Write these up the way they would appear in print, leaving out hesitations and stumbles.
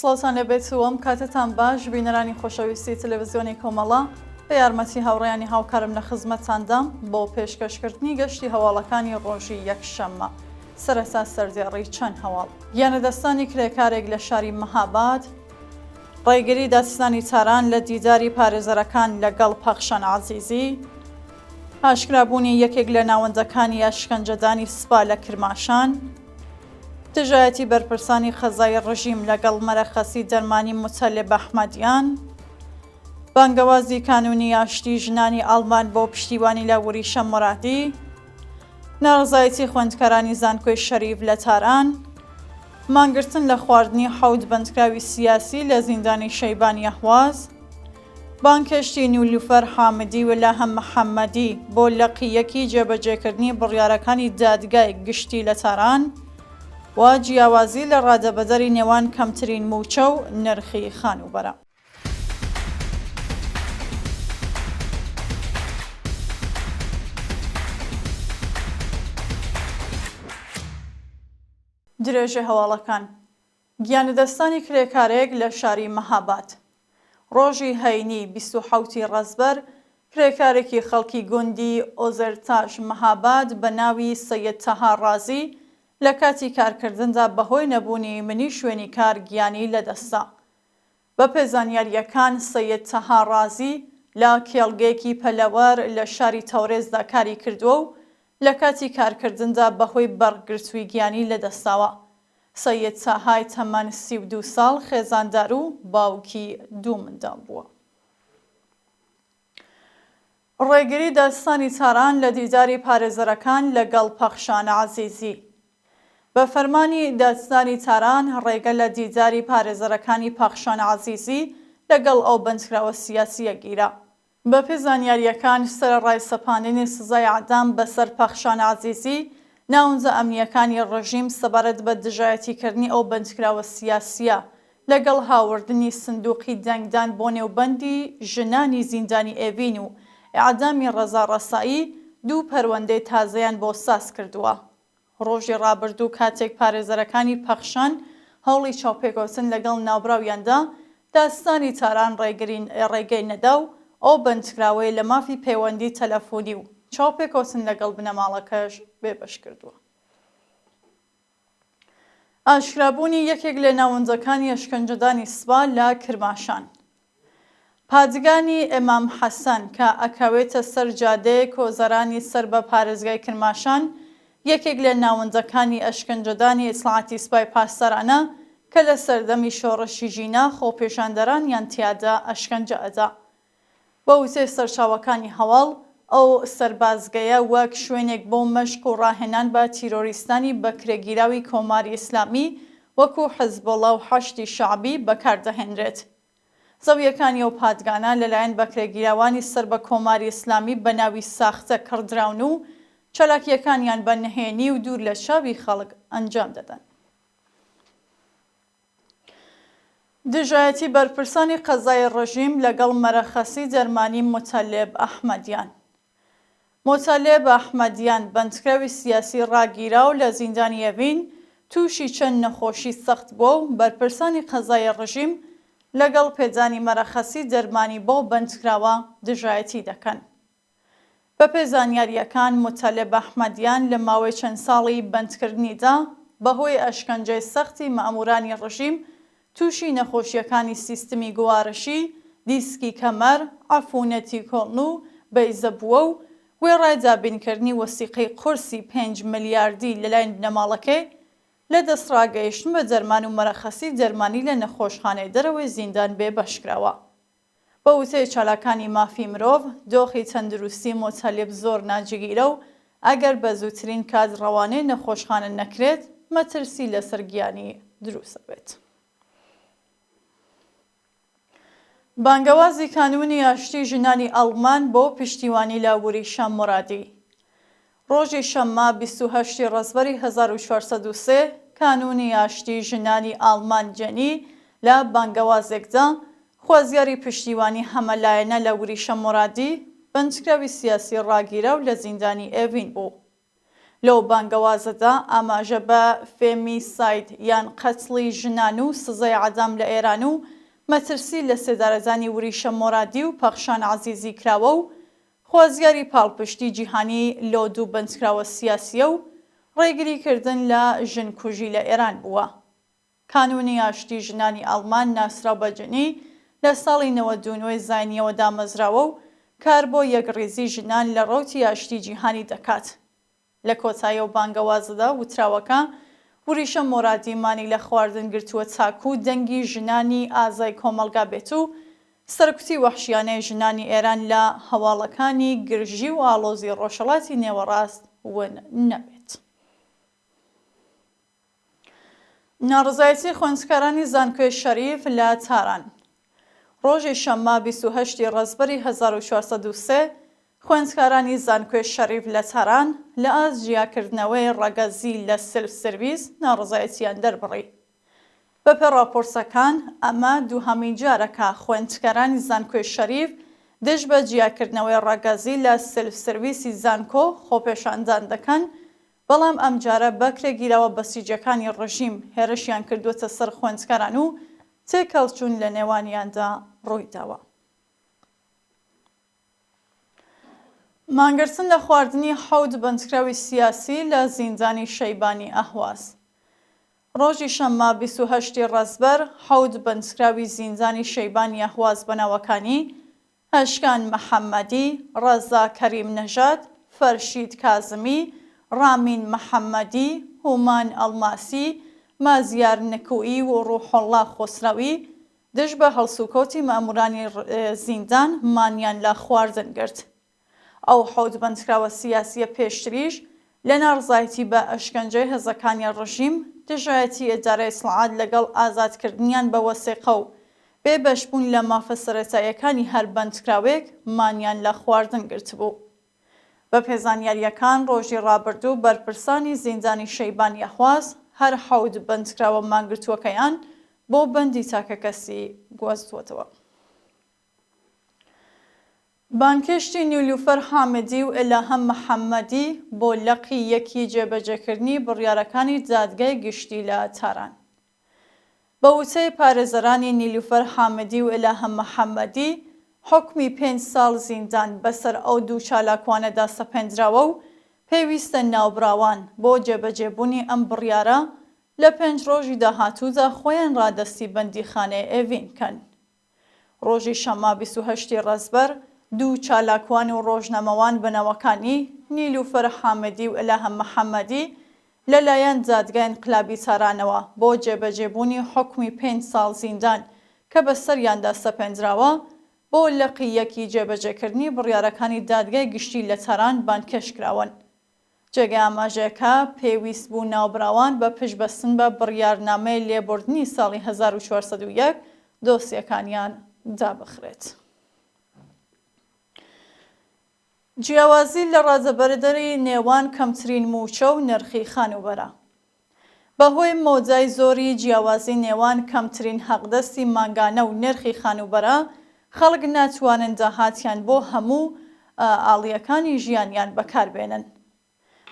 سڵاوتان لێبێت و ئەم کاتەتان باش بینەرانی خۆشەویستی تەلەڤزیۆنی کۆمەڵە بە یارمەتی هاوڕێیانی هاوکارم لە خزمەتتاندام بۆ پێشکەشکردنی گەشتی هەواڵەکانی ڕۆژی یەکشەممە سەرەتا سەردێڕی چەند هەواڵ گیانلەدەستدانی کرێکارێک لە شاری مەهاباد ڕێگری دادستانی تاران لە دیداری پارێزەرەکان لەگەڵ پەخشان عەزیزی، ئاشکرابوونی یەکێک لە ناوەندەکانی ئەشکەنجەدانی سپا لە کرماشان، دژایەتی بەرپرسانی قەزای ڕژیم لەگەڵ مەرەخەسی دەرمانی موتەلب ئەحمەدیان، بانگەوازی کانوونی ئاشتی ژنانی ئاڵمان بۆ پشتیوانی لە وریشە مورادی، ناڕەزایەتی خوێندکارانی زانکۆی شەریف لە تاران، مانگرتن لە خواردنی حەوت بەندکراوی سیاسی لە زیندانی شەیبانی ئەهواز، بانگهێشتی نیلوفەر حامدی و لاهە محەممەدی بۆ لقی یەکی جێبەجێکردنی بڕیارەکانی دادگای گشتی لە تاران و جیاوازی لە ڕادەبەدەری نێوان کەمترین مووچە و نرخی خانووبەرە. درێژەی هەواڵەکان گیانلەدەستدانی کرێکارێک لە شاری مەهاباد ڕۆژی هەینی 27 ی ڕەزبەر کرێکارێکی خەڵکی گوندی ئۆزەرتاش مەهاباد بە ناوی سەید تەها ڕازی لە کاتی کارکردندا بەهۆی نەبوونی منی شوێنی کار گیانی لەدەستدا. بەپێ زانیارییەکان سەید تەها ڕازی لە کێڵگەیەکی پەلەوەر لە شاری تەورێزدا کاری کردووە و لە کاتی کارکردندا بەهۆی بەرگرتووی گیانی لەدەستداوە. سەید تەهای تەمەن 32 ساڵ خێزاندار و باوکی دوو منداڵ بووە. ڕێگری دادستانی تاران لە دیداری پارێزەرەکان لەگەڵ پەخشان عەزیزی. بە فەرمانی دادستانی تاران ڕێگە لە دیداری پارێزەرەکانی پەخشان عەزیزی لەگەڵ ئەو بەندکراوە سیاسییە گیرا. بەپێی زانیارییەکان سەرەڕای سەپاندنی سزای ئێعدام بەسەر پەخشان عەزیزی، ناوەندە ئەمنییەکانی ڕژیم سەبارەت بە دژایەتیکردنی ئەو بەندکراوە سیاسییە لەگەڵ هاوردنی سندووقی دەنگدان بۆ نێو بەندی ژنانی زیندانی ئێڤین و ئێعدامی ڕەزا ڕەسایی، دوو پەروەندەی تازەیان بۆ ساز کردووە. ڕۆژی ڕابردوو کاتێک پارێزەرەکانی پەخشان هەوڵی چاوپێکەوتن لەگەڵ ناوبراویان دا، دادستانی تاران ڕێگەی نەدا و ئەو بەندکراوەی لە مافی پەیوەندی تەلەفونی و چاوپێکەوتن لەگەڵ بنەماڵەکەش بێبەش کردووە. ئاشکرابوونی یەکێک لە ناوەندەکانی ئەشکەنجەدانی سپا لە کرماشان. پادگانی ئیمام حەسەن کە ئەکەوێتە سەر جادەی کۆزەرانی سەر بە پارێزگای کرماشان، یەکێک لە ناوەندەکانی ئەشکەنجەدانی ئیتڵاعاتی سپای پاسدارانە کە لە سەردەمی شۆڕشی ژینا خۆپێشاندەرانیان تیادا ئەشکەنجە ئەدا. بە وتەی سەرچاوەکانی هەواڵ، ئەو سەربازگەیە وەک شوێنێک بۆ مەشق و ڕاهێنان بە تیرۆریستانی بەکرێگیراوی کۆماری ئیسلامی وەکوو حزبوڵا و حەشدی شەعبی بەکار دەهێنرێت. زەوییەکانی ئەو پادگانە لەلایەن بەکرێگیراوانی سەر بە کۆماری ئیسلامی بە ناوی ساختە کڕدراون و چالاکییەکانیان بە نهێنی و دوور لە چاوی خەڵک ئەنجام دەدەن. دژایەتی بەرپرسانی قەزای ڕژیم لەگەڵ مەرەخەسی دەرمانی موتەلێب ئەحمەدیان موتەلێب ئەحمەدیان بەندکراوی سیاسی ڕاگیراو لە زیندانی ئێڤین تووشی چەند نەخۆشی سەخت بووە و بەرپرسانی قەزای ڕژیم لەگەڵ پێدانی مەرەخەسی دەرمانی بەو بەندکراوە دژایەتی دەکەن. بەپێی زانیارییەکان موتەلب ئەحمەدیان لە ماوەی چەند ساڵی بەندکردنیدا بەهۆی ئەشکەنجەی سەختی مەئموورانی ڕژیم تووشی نەخۆشییەکانی سیستمی گوارشی، دیسکی کەمەر، عەفوونەتی کۆڵن و بەیزە بووە و وێڕای دابینکردنی وەسیقەی قورسی پێنج ملیاردی لەلاین بنەماڵەکەی لە دەستڕاگەیشتن بە دەرمان و مەرەخەسی دەرمانی لە نەخۆشخانەی دەرەوەی زیندان بێبەش کراوە. بە وتەی چالاکانی مافی مرۆڤ، دۆخی تەندروستی موتەلیب زۆر ناجیگیرە و ئەگەر بە زووترین کات ڕەوانەی نەخۆشخانە نەکرێت، مەترسی لەسەر گیانی دروست دەبێت. بانگەوازی کانوونی ئاشتی ژنانی ئەڵمان بۆ پشتیوانی لە وریشە مورادی ڕۆژی شەممە 28 ی ڕەزبەری 1403 کانوونی ئاشتی ژنانی ئاڵمان جەنی لە بانگەوازێکدا خوازیاری پشتیوانی هەمەلایەنە لە وریشە مورادی، بەندکراوی سیاسی ڕاگیراو لە زیندانی ئێڤین بوو. لەو بانگەوازەدا ئاماژە بە فێمیساید یان قەتڵی ژنان و سزای عەدام لە ئێران و مەترسی لەسێدارەدانی وریشە مۆرادی و پەخشان عەزیزی کراوە و خوازیاری پاڵپشتی جیهانی لۆ دوو بەندکراوە سیاسییە و ڕێگریکردن لە ژنکوژی لە ئێران بووە. کانوونی ئاشتی ژنانی ئەڵمان ناسراو بە جنی لە ساڵی 99 زاینییەوە دامەزراوە و کار بۆ یەکڕیزی ژنان لە ڕەوتی ئاشتی جیهانی دەکات. لە کۆتایی ئەو بانگەوازەدا وتراوە کە وریشە مۆرادی مانی لە خواردن گرتووە تاکوو دەنگی ژنانی ئازای کۆمەڵگا بێت و سەرکوتی وەحشیانەی ژنانی ئێران لە هەواڵەکانی گرژی و ئاڵۆزی ڕۆژهەڵاتی نێوەڕاست ون نەبێت. ناڕەزایەتی خوێندکارانی زانکۆی شەریف لە تاران ڕۆژی شەممە 28 ی ڕەزبەری 1403 خوێندکارانی زانکۆی شەریف لە تاران لە ئاست جیاکردنەوەی ڕەگەزی لە سێلف سێرڤیس ناڕەزایەتییان دەربڕی. بەپێ ڕاپۆرتەکان ئەمە دووهەمین جارە کە خوێندکارانی زانکۆی شەریف دژ بە جیاکردنەوەی ڕەگەزی لە سێلف سێرڤیسی زانکۆ خۆپێشاندان دەکەن بەڵام ئەمجارە بەکرێگیراوە بەسیجەکانی ڕژیم هێرشیان کردووەتە سەر خوێندکاران و تێکهەڵچوون لە نێوانیاندا ڕوویداوە. مانگرتن لە خواردنی حەوت بەندکراوی سیاسی لە زیندانی شەیبانی ئەهواز. ڕۆژی شەممە 28 ی ڕەزبەر، حەوت بەندکراوی زیندانی شەیبانی ئەهواز بە ناوەکانی، ئەشکان محەممەدی، ڕەزا کەریم نەژاد، فەرشید کازمی، ڕامین محەممەدی، هومان ئەڵماسی، مازیار نکویی و ڕوحوڵڵا خۆسرەوی، دژ بە هەڵسوکەوتی مەئموورانی زیندان مانیان لە خواردن گرت. ئەو حەوت بەندکراوە سیاسییە پێشتریش لە ناڕزایەتی بە ئەشکەنجەی هێزەکانی ڕژیم، دژایەتی ئیدارەی ئیتڵاعات لەگەڵ ئازادکردنیان بە وەسیقە و بێ بەشبوون لە مافە سەرەتاییەکانی هەر بەندکراوێک، مانیان لە خواردن گرتبوو. بەپێ زانیارییەکان ڕۆژی ڕابردوو بەرپرسانی زیندانی شەیبان یەهواز هەر حەوت بەندکراوە مانگرتووەکەیان بۆ بەندی تاکەکەسی گواستووەتەوە. بانگهێشتی نیلوفەر حامدی و ئێلاهە محەممەدی بۆ لقی یەکی جێبەجێکردنی بڕیارەکانی دادگای گشتی لە تاران. بە وتەی پارێزەرانی نیلوفەر حامدی و ئێلاهە محەممەدی، حوکمی پێنج ساڵ زیندان بەسەر ئەو دوو چالاکوانەدا سەپێندراوە و پێویستە ناوبراوان بۆ جێبەجێبوونی ئەم بڕیارە لە پێنج ڕۆژی داهاتوودا خۆیان ڕادەستی بەندیخانەی ئێڤین کەن. ڕۆژی شەممە 28 ی ڕەزبەر، دوو چالاکوان و ڕۆژنامەوان بە ناوەکانی، نیلوفەر حامدی و ئەلاهە محەمەدی، لە لایەن دادگای ئینقلابی تارانەوە بۆ جێبەجێبوونی حوکمی پێنج ساڵ زیندان کە بەسەریاندا سەپێندراوە، بۆ لقی یەکی جێبەجێکردنی بڕیارەکانی دادگای گشتی لە تاران بانگهێشت کراون. جێگەی ئاماژەیە کە پێویست بوو ناوبراوان بە پشتبەستن بە بڕیارنامەی لێبوردنی ساڵی 1401 دۆسیەکانیان دابخرێت. جیاوازی لە ڕادەبەدەری نێوان کەمترین مووچە و نرخی خانووبەرە. بەهۆی مەودای زۆری جیاوازی نێوان کەمترین حەقدەستی مانگانە و نرخی خانووبەرە، خەڵک ناتوانن داهاتیان بۆ هەموو ئاڵییەکانی ژیانیان بەکاربێنن.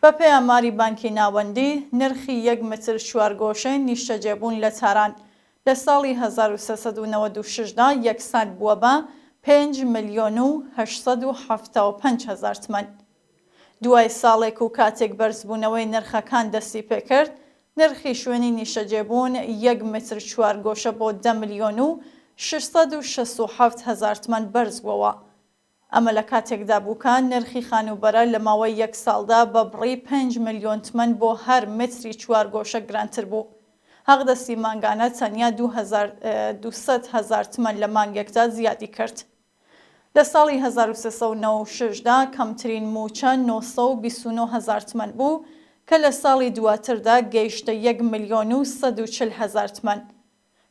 بەپێی ئاماری بانکی ناوەندی، نرخی یەک متر چوارگۆشەی نیشتەجێبوون لە تاران لە ساڵی 1396 دا یەکسان بووە بە پێنج ملیۆن و 875 هەزار تمەن. دوای ساڵێک و کاتێک بەرزبوونەوەی نرخەکان دەستیپێکرد، نرخی شوێنی نیشتەجێبوون یەک متر چوارگۆشە بۆ دە ملیۆن و 667 هەزار تمەن بەرزبووەوە. ئەمە لە کاتێکدا بوو کە نرخی خانووبەرە لە ماوەی یەک ساڵدا بە بڕی پێنج ملیۆن تمەن بۆ هەر متری چوارگۆشە گرانتر بوو. حەقدەستی مانگانە تەنیا 200 هەزار تمەن لە مانگێکدا زیادی کرد. لە ساڵی 1396 دا کەمترین مووچە 929 هەزار تمەن بوو کە لە ساڵی دواتردا گەیشتە یەک ملیۆن و 140 هەزار تمەن.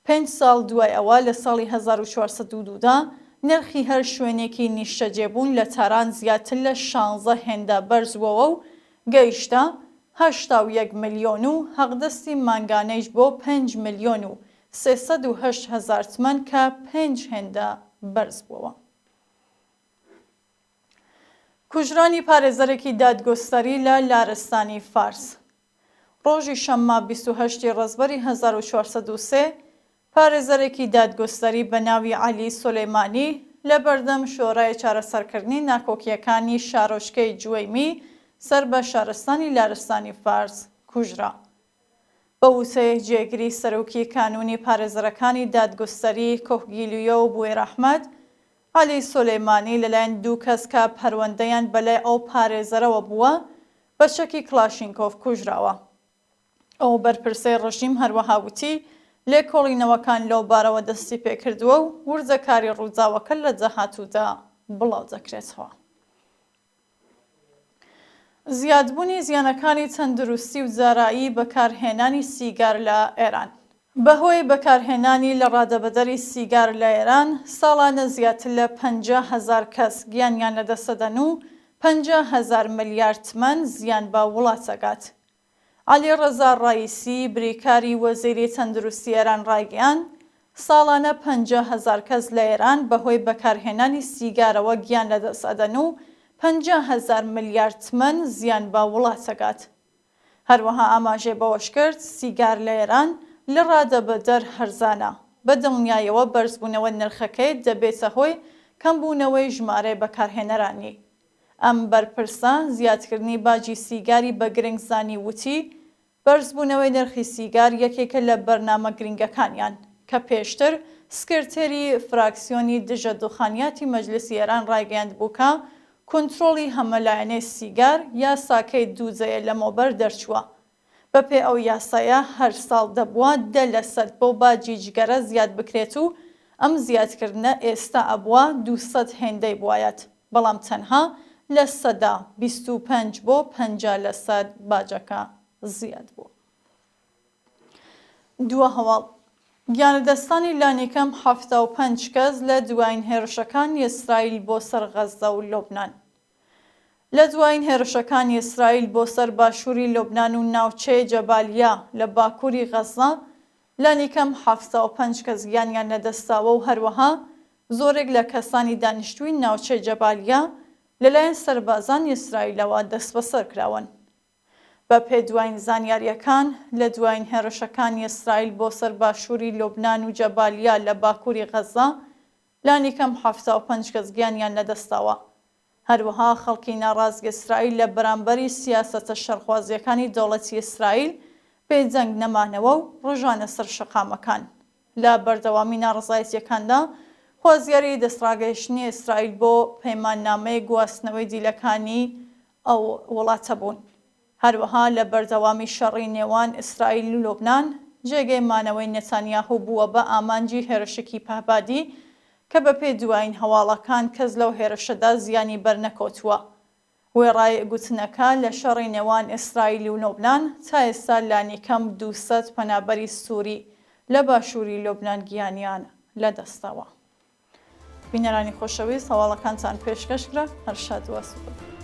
پێنج ساڵ دوای ئەوە لە ساڵی 1402 دا نرخی هەر شوێنێکی نیشتەجێبوون لە تاران زیاتر لە شانزە هێندە بەرزبووەوە و گەیشتە 81 ملیۆن و حەقدەستی مانگانەیش بۆ پێنج ملیۆن و 308 هەزار تمەن کە پێنج هێندە بەرزبووەوە. کوژرانی پارێزەرێکی دادگوستەری لە لارستانی فارس. ڕۆژی شەممە 28 ی ڕەزبەری 1403 پارێزەرێکی دادگوستەری بە ناوی عەلی سولەیمانی لە بەردەم شۆرای چارەسەرکردنی ناکۆکییەکانی شارۆچکەی جوەیمی سەر بە شارستانی لارستانی فارس کوژرا. بە وتەی جێگری سەرۆکی کانوونی پارێزەرەکانی دادگوستەری کۆهگیلویە و بوێرئەحمەد، عەلی سولەیمانی لەلایەن دوو کەس کە پەروەندەیان بەلای ئەو پارێزەرەوە بووە، بە چەکی کڵاشینکۆف کوژراوە. ئەو بەرپرسەی ڕژیم هەروەها وتی، لێکۆڵینەوەکان لەو بارەوە دەستی پێکردووە و وردەکاری ڕووداوەکە لە داهاتوودا بڵاو دەکرێتەوە. زیادبوونی زیانەکانی تەندروستی و دارایی بەکارهێنانی سیگار لە ئێران. بەهۆی بەکارهێنانی لەڕادەبەدەری سیگار لە ئێران، ساڵانە زیاتر لە 50 هەزار کەس گیانیان لەدەستدەدەن و 50 هەزار ملیار تمەن زیان بە وڵات دەگات. عەلی ڕەزا ڕەئیسی، بریکاری وەزیری تەندروستی ئێران ڕایگەیاند، ساڵانە 50 هەزار کەس لە ئێران بەهۆی بەکارهێنانی سیگارەوە گیان لەدەست ئەدەن و 50 هەزار ملیار تمەن زیان بە وڵات ئەگات. هەروەها ئاماژەی بەوەشکرد، سیگار لە ئێران لە ڕادەبەدەر هەرزانە، بە دڵنیایەوە بەرزبوونەوە نرخەکەی دەبێتە هۆی کەمبوونەوەی ژمارەی بەکارهێنەرانی. ئەم بەرپرسە زیادکردنی باجی سیگاری بە گرنگ زانی و وتی، بەرزبوونەوەی نرخی سیگار یەکێکە لە بەرنامە گرنگەکانیان، کە پێشتر سکرتێری فراکسیۆنی دژە دوخانیاتی مەجلسی ئێران ڕایگەیاندبوو کە کونترۆڵی هەمەلایەنەی سیگار یاساکەی دوو دەیە لەمەوبەر دەرچووە. بەپێی ئەو یاسایە هەر ساڵ دەبوا دە لەسەد بۆ باجی جگەرە زیاد بکرێت و ئەم زیادکردنە ئێستا ئەبوا 200 هێندەی بوایەت، بەڵام تەنها 25% بۆ 50 لەسەد باجەکە زیاد بووە. دوا هەواڵ، گیانلەدەستانی لانیکەم 75 کەس لە دوایین هێرشەکانی ئیسرائیل بۆ سەر غەززە و لوبنان. لە دوایین هێرشەکانی ئیسرائیل بۆ سەر باشووری لوبنان و ناوچەی جەبالیا لە باکووری غەززە، لانیکەم 75 کەس گیانیان لەدەستداوە و هەروەها زۆرێک لە کەسانی دانیشتووی ناوچەی جەبالیا لەلایەن سەربازانی ئیسرائیلەوە دەستبەسەر کراون. بەپێ دوایین زانیارییەکان، لە دوایین هێرشەکانی ئیسرائیل بۆ سەر باشووری لوبنان و جەبالیا لە باکووری غەززە، لانیکەم 75 کەس گیانیان لەدەستداوە. هەروەها خەڵکی ناڕازی ئیسرائیل لە بەرامبەری سیاسەتە شەڕخوازییەکانی دەوڵەتی ئیسرائیل بێدەنگ نەمانەوە و ڕژانە سەر شەقامەکان. لە بەردەوامی ناڕەزایەتییەکاندا خوازیاری دەستڕاگەیشتنی ئیسرائیل بۆ پەیماننامەی گواستنەوەی دیلەکانی ئەو وڵاتە بوون. هەروەها لە بەردەوامی شەڕی نێوان ئیسرائیل و لوبنان، جێگەی مانەوەی نەتانیاهو بووە بە ئامانجی هێرشێکی پەهبادی کە بەپێی دوایین هەواڵەکان کەس لەو هێرشەدا زیانی بەرنەکەوتووە. وێڕای گوتنەکە لە شەڕی نێوان ئیسرائیل و لوبنان تا ئێستا لانیکەم 200 پەنابەری سووری لە باشووری لوبنان گیانیان لەدەستداوە. بینەرانی خۆشەویست هەواڵەکانتان پێشکەش کرا هەر شاد و ئاسوودە بن.